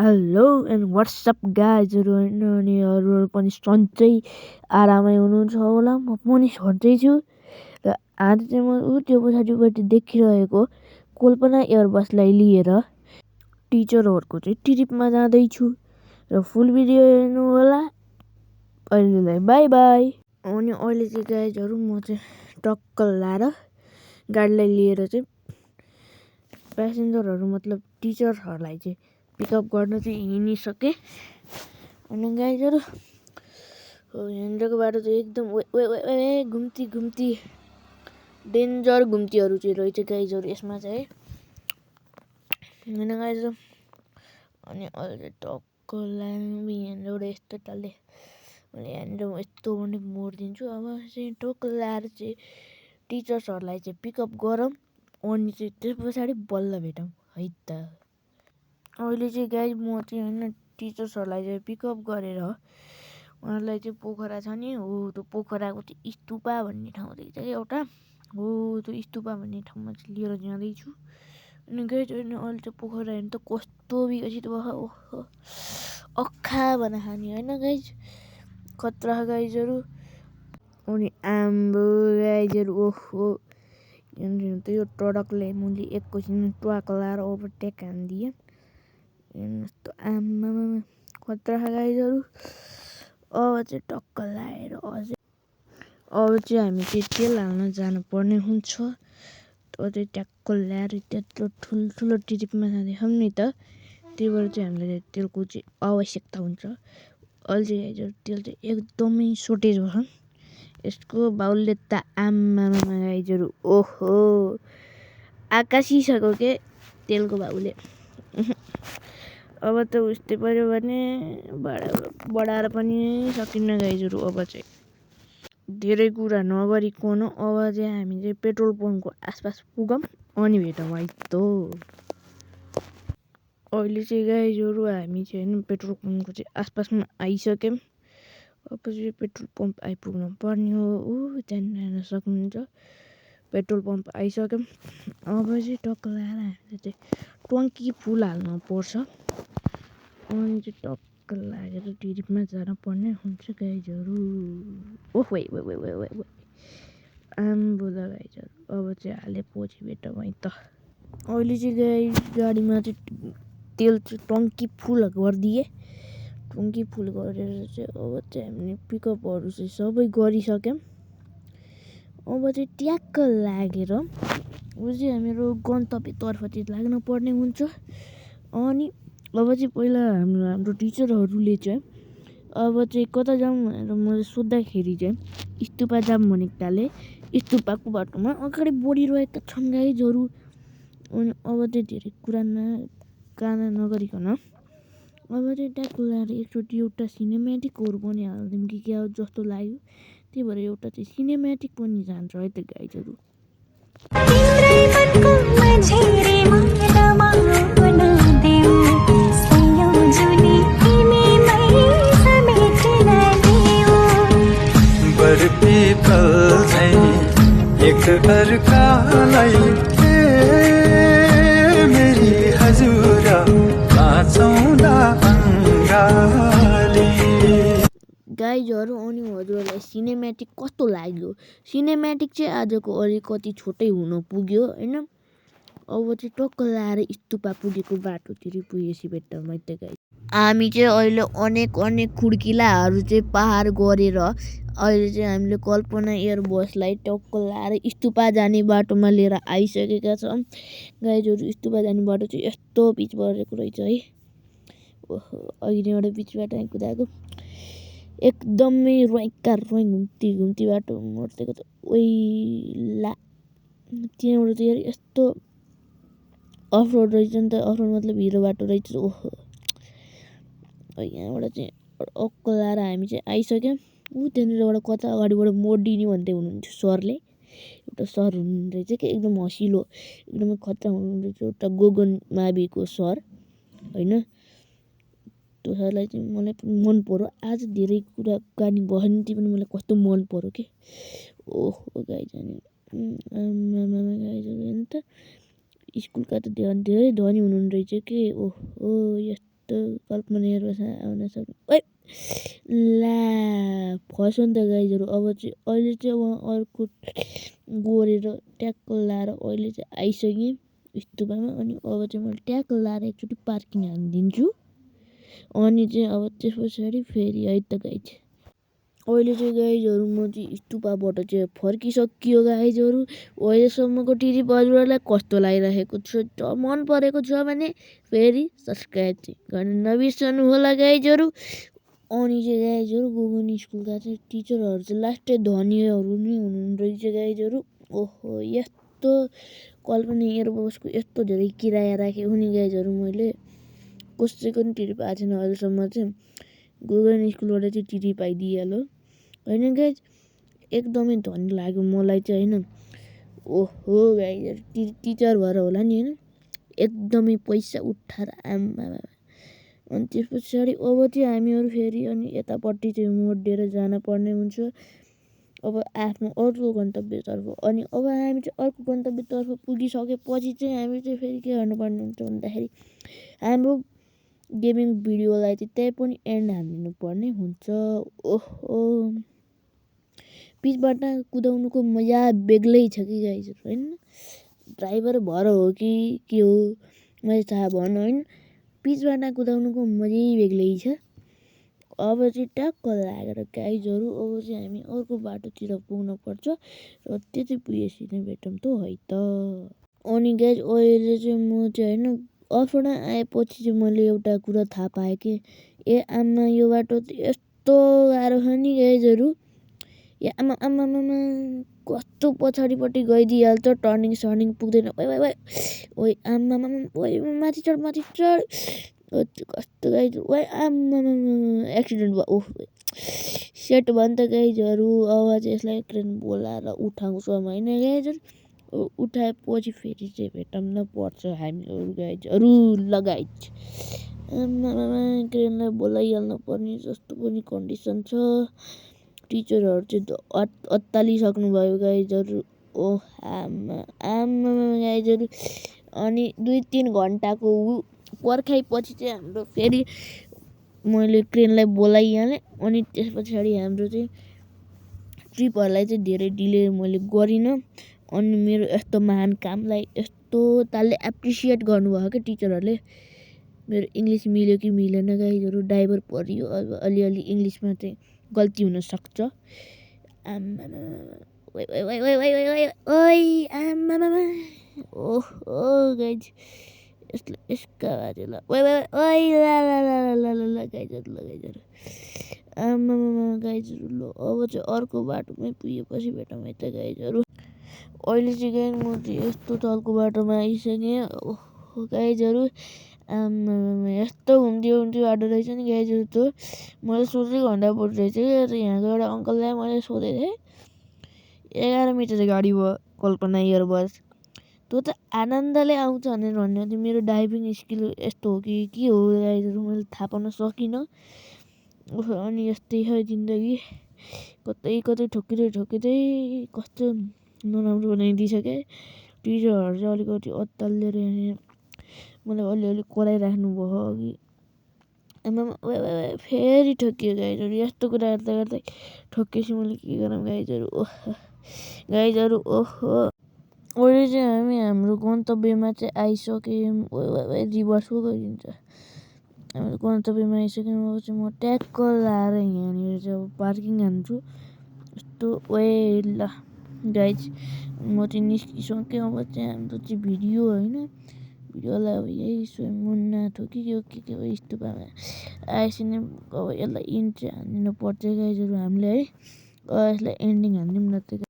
Hello and WhatsApp गाइजहरू होइन अनि अरू पनि सन्चै आरामै हुनुहुन्छ होला। म पनि सन्चै छु र आज चाहिँ म त्यो पछाडिपट्टि देखिरहेको कल्पना एयरबसलाई लिएर टिचरहरूको चाहिँ ट्रिपमा जाँदैछु र फुल भिडियो हेर्नु होला। अहिलेलाई बाई बाई। अनि अहिले चाहिँ गाइजहरू म चाहिँ टक्क लाएर गाडीलाई लिएर चाहिँ प्यासेन्जरहरू मतलब टिचर्सहरूलाई चाहिँ पिकअप गर्न चाहिँ हिँडिसकेँ। अनि गाइजहरू हिँडेको बाटो चाहिँ एकदम घुम्ती डेन्जर घुम्तीहरू चाहिँ रहेछ गाइजहरू यसमा चाहिँ होइन गाइजहरू। अनि अहिले चाहिँ टक्क यहाँनिर यस्तो टाल्दै यहाँनिर म यस्तो पनि मोडिदिन्छु। अब चाहिँ टक्क ल्याएर चाहिँ टिचर्सहरूलाई चाहिँ पिकअप गरौँ अनि चाहिँ त्यस पछाडि बल्ल भेटौँ है त। अहिले चाहिँ गाइज म चाहिँ होइन टिचर्सहरूलाई चाहिँ पिकअप गरेर उनीहरूलाई चाहिँ पोखरा छ नि हो त्यो पोखराको चाहिँ स्तुपा भन्ने ठाउँ रहेछ कि एउटा हो त्यो स्तुपा भन्ने ठाउँमा चाहिँ लिएर जाँदैछु। अनि गाइज होइन अहिले चाहिँ पोखरा हेर्नु त कस्तो विकसित भयो ओहो अख्खा भन खाने होइन गाइज खतरा गाइजहरू। अनि आम्बो गाइजहरू ओहो त यो ट्रकले मैले एकैछिन ट्वाक लाएर ओभरटेक हानिदिएँ। यस्तो आम्मामा खतरा गाइजहरू। अब चाहिँ टक्क लाएर अझै अब चाहिँ हामी चाहिँ तेल हाल्न जानुपर्ने हुन्छ। अझै ट्याक्क ल्याएर त्यत्रो ठुल्ठुलो ट्रिपमा जाँदैछौँ नि त त्यही भएर चाहिँ हामीलाई तेलको चाहिँ आवश्यकता हुन्छ। अहिले चाहिँ गाइजहरू तेल चाहिँ एकदमै सोर्टेज भयो। यसको बाउलले त आम्मामा गाइजहरू ओहो आकाशिसक्यो के तेलको बाउले। अब त उस्तै पऱ्यो भने बढाएर पनि सकिन्न गाइजहरू। अब चाहिँ धेरै कुरा नगरिकन अब चाहिँ हामी चाहिँ पेट्रोल पम्पको आसपास पुगौँ अनि भेटौँ है त। अहिले चाहिँ गाइजहरू हामी चाहिँ होइन पेट्रोल पम्पको चाहिँ आसपासमा आइसक्यौँ। अब चाहिँ पेट्रोल पम्प आइपुग्नु पर्ने हो त्यहाँनिर हेर्न सक्नुहुन्छ पेट्रोल पम्प आइसक्यौँ। अब चाहिँ टक्क लगाएर हामीले चाहिँ ट्याङ्की फुल हाल्नु पर्छ अनि चाहिँ टक्क लागेर ट्रिपमा जानुपर्ने हुन्छ गाइजहरू। ओहो आम्बो ल गाइजहरू अब चाहिँ हालेपछि भेटौँ है त। अहिले चाहिँ गाडीमा चाहिँ तेल चाहिँ ट्याङ्की फुल गरिदिएँ। ट्याङ्की फुल गरेर चाहिँ अब चाहिँ हामीले पिकअपहरू चाहिँ सबै गरिसक्यौँ। अब चाहिँ ट्याक्क लागेर अब चाहिँ हामीहरू गन्तव्यतर्फ चाहिँ लाग्न पर्ने हुन्छ। अनि अब चाहिँ पहिला हाम्रो टिचरहरूले चाहिँ अब चाहिँ कता जाउँ भनेर मैले सोद्धाखेरि चाहिँ स्तुपा जाऊँ भनेको ताले स्तुपाको बाटोमा अगाडि बढिरहेका छन् गाइजहरू। अनि अब चाहिँ धेरै कुरा काना नगरिकन अब चाहिँ ट्याक्क लगाएर एकचोटि एउटा सिनेमेटिकहरू पनि हालिदिउँ कि क्या जस्तो लाग्यो। त्यही भएर एउटा चाहिँ सिनेमेटिक पनि जान्छ है त गाइजहरू। एक अर्कालाई मेरी हजुरा बाँचौँला अङ्गाली। गाइजहरू अनि हजुरहरूलाई सिनेमेटिक कस्तो लाग्यो? सिनेमेटिक चाहिँ आजको अलिकति छोटै हुन पुग्यो होइन। अब चाहिँ टक्क लाएर स्तुपा पुगेको बाटोतिर पुगेपछि भेट्टौँ है त गाइज। हामी चाहिँ अहिले अनेक खुड्किलाहरू चाहिँ पार गरेर अहिले चाहिँ हामीले कल्पना एयरबसलाई टक्क लाएर स्तुपा जाने बाटोमा लिएर आइसकेका छौँ गाइजहरू। स्तुपा जाने बाटो चाहिँ यस्तो पिच परेको रहेछ है ओहो अघि नै एउटा पिचबाट कुदाएको एकदमै रोइका रोइ घुम्ती बाटो मर्तेको त ओइला त्यहाँबाट चाहिँ यस्तो अफरोड रहेछ नि त। अफरोड मतलब हिरो बाटो रहेछ ओहो। यहाँबाट चाहिँ अक्क लाएर हामी चाहिँ आइसक्यौँ। त्यहाँनिरबाट कता अगाडिबाट मोडिने भन्दै हुनुहुन्थ्यो सरले। एउटा सर हुनुहुँदो रहेछ कि एकदम हँसिलो एकदमै खतरा हुनुहुँदो रहेछ एउटा गगन माविको सर होइन। त्यो सरलाई चाहिँ मलाई मन पर्यो। आज धेरै कुराकानी भयो नि त्यो पनि मलाई कस्तो मन पर्यो कि ओहो गाइज गाइज हेर्नु त स्कुलका त धेरै धनी हुनुहुँदो रहेछ कि ओहो यस्तो यस्तो कल्पनाहरू आउन सक्ने ओइ ला फस्यो नि त गाइजहरू। अब चाहिँ अहिले चाहिँ अब अर्को गोरेर ट्याक्क लाएर अहिले चाहिँ आइसकेँ स्तुपामा। अनि अब चाहिँ मैले ट्याक्क लाएर एकचोटि पार्किङ हानिदिन्छु अनि चाहिँ अब त्यस पछाडि फेरि है त गाइज अहिले चाहिँ गाइजहरू म चाहिँ स्तुपाबाट चाहिँ फर्किसकियो गाइजहरू। अहिलेसम्मको टिरी हजुरहरूलाई कस्तो लागिरहेको छ मन परेको छ भने फेरि सब्सक्राइब चाहिँ गर्न नबिर्सनु होला गाइजहरू। अनि चाहिँ गाइजहरू गोगन स्कुलका चाहिँ टिचरहरू चाहिँ लास्टै धनीहरू नै हुनुहुँदो रहेछ गाइजहरू। ओहो यस्तो कल्पना एयरबसको यस्तो धेरै किराया राखेको नि गाइजहरू मैले कसैको नि टिरी पाएको छैन अहिलेसम्म। चाहिँ गोगन स्कुलबाट चाहिँ टिरी पाइदिइहाल्यो होइन गाइज। एकदमै धनी लाग्यो मलाई चाहिँ होइन। ओहो गाइजहरू टिचर भएर होला नि होइन एकदमै पैसा उठाएर आम्मा। अनि त्यस पछाडि अब चाहिँ हामीहरू फेरि अनि यतापट्टि चाहिँ मोडिएर जान पर्ने हुन्छ अब आफ्नो अर्को गन्तव्यतर्फ। अनि अब हामी चाहिँ अर्को गन्तव्यतर्फ पुगिसकेपछि चाहिँ हामी चाहिँ फेरि के गर्नुपर्ने हुन्छ भन्दाखेरि हाम्रो गेमिङ भिडियोलाई चाहिँ त्यही पनि एन्ड हानिदिनु पर्ने हुन्छ। ओहो पिचबाट कुदाउनुको मजा बेग्लै छ कि गाइजहरू होइन। ड्राइभर भएर हो कि के हो मैले थाहा भएन होइन। पिचबाट कुदाउनुको मजै बेग्लै छ। अब चाहिँ ट्याक्क लागेर गाइजहरू अब चाहिँ हामी अर्को बाटोतिर पुग्न पर्छ र त्यो चाहिँ पुगेपछि नै भेटौँ त है त। अनि गाइज अहिले चाहिँ म चाहिँ होइन अफडा आएपछि चाहिँ मैले एउटा कुरा थाहा पाएँ कि ए आमा यो बाटो चाहिँ यस्तो गाह्रो छ नि गाइजहरू। ए आमा आमा आमा कस्तो पछाडिपट्टि गइदिइहाल्छ टर्निङ सर्निङ पुग्दैन ओइ ओइ ओइ ओइ आमा ओइ माथि चढ कस्तो गाइज ओइ आमा एक्सिडेन्ट भयो ओह सेट भयो नि त गाइजहरू। अब चाहिँ यसलाई क्रेन बोलाएर उठाउँछौँ होइन गाइजहरू। उठाएपछि फेरि चाहिँ भेट्न पर्छ हामीहरू गाइजहरू लगाइज आमा क्रेनलाई बोलाइहाल्नु पर्ने जस्तो पनि कन्डिसन छ। टिचरहरू चाहिँ अत्तालिसक्नु भयो गाइजहरू। ओह आमा आमा गाइजहरू। अनि 2-3 घन्टाको पर्खाइपछि चाहिँ हाम्रो फेरि मैले क्रेनलाई बोलाइहालेँ। अनि त्यस पछाडि हाम्रो चाहिँ ट्रिपहरूलाई चाहिँ धेरै डिले मैले गरिनँ। अनि मेरो यस्तो महान कामलाई यस्तो तालले एप्रिसिएट गर्नुभयो क्या टिचरहरूले। मेरो इङ्ग्लिस मिल्यो कि मिलेन गाइजहरू ड्राइभर परियो अब अलिअलि इङ्ग्लिसमा चाहिँ गल्ती हुनसक्छ। आम्मा ओइ ओइ ओइ ओइ ओइ ओइ ओइ आम्मा ओहो गाइज यसलाई यसका बाजे ल ओइ ओइ ओइ ला ला ला ला ला ला गाइजहरू ल गाइजहरू आम्मा गाइजहरू ल अब चाहिँ अर्को बाटोमै पुगेपछि भेटौँ है त गाइजहरू। अहिले चाहिँ गाइज म चाहिँ यस्तो तलको बाटोमा आइसकेँ। ओहो गाइजहरू आम्मा यस्तो घुम्ती बाटो रहेछ नि गाइजहरू। त्यो मैले सोचेको भन्दा बढी रहेछ कि यहाँको एउटा अङ्कललाई मैले सोधेको थिएँ 11 मिटर गाडी भयो कल्पना एयरबस त्यो त आनन्दले आउँछ भनेर भन्यो थियो। मेरो ड्राइभिङ स्किल यस्तो हो कि के हो गाइजहरू मैले थाहा पाउन सकिनँ। अनि यस्तै छ जिन्दगी कतै कतै ठोकिँदै कस्तो नराम्रो बनाइदिइसके। टिचरहरू चाहिँ अलिकति अत्तालिएर मलाई अलिअलि कराइराख्नु भयो अघि आमा फेरि ठोकियो गाइजहरू। यस्तो कुरा गर्दै ठोकिएपछि मैले के गरौँ गाइजहरू ओहो गाइजहरू ओहो। अहिले चाहिँ हामी हाम्रो गन्तव्यमा चाहिँ आइसक्यौँ। रिभर्स पो गरिदिन्छ। हाम्रो गन्तव्यमा आइसक्यौँ। अब चाहिँ म ट्याक्क लाएर यहाँनिर चाहिँ अब पार्किङ हान्छु यस्तो ओए ल गाइज म चाहिँ निस्किसकेँ। अब चाहिँ हाम्रो चाहिँ भिडियो होइन भिडियोलाई अब यही स्वयं मुन्ना ठोकियो के हो स्तुपामा आएपछि नै अब यसलाई इन्ड चाहिँ हानिदिनु पर्छ गाइजहरू हामीले है। यसलाई एन्डिङ हानिदिउँ न त।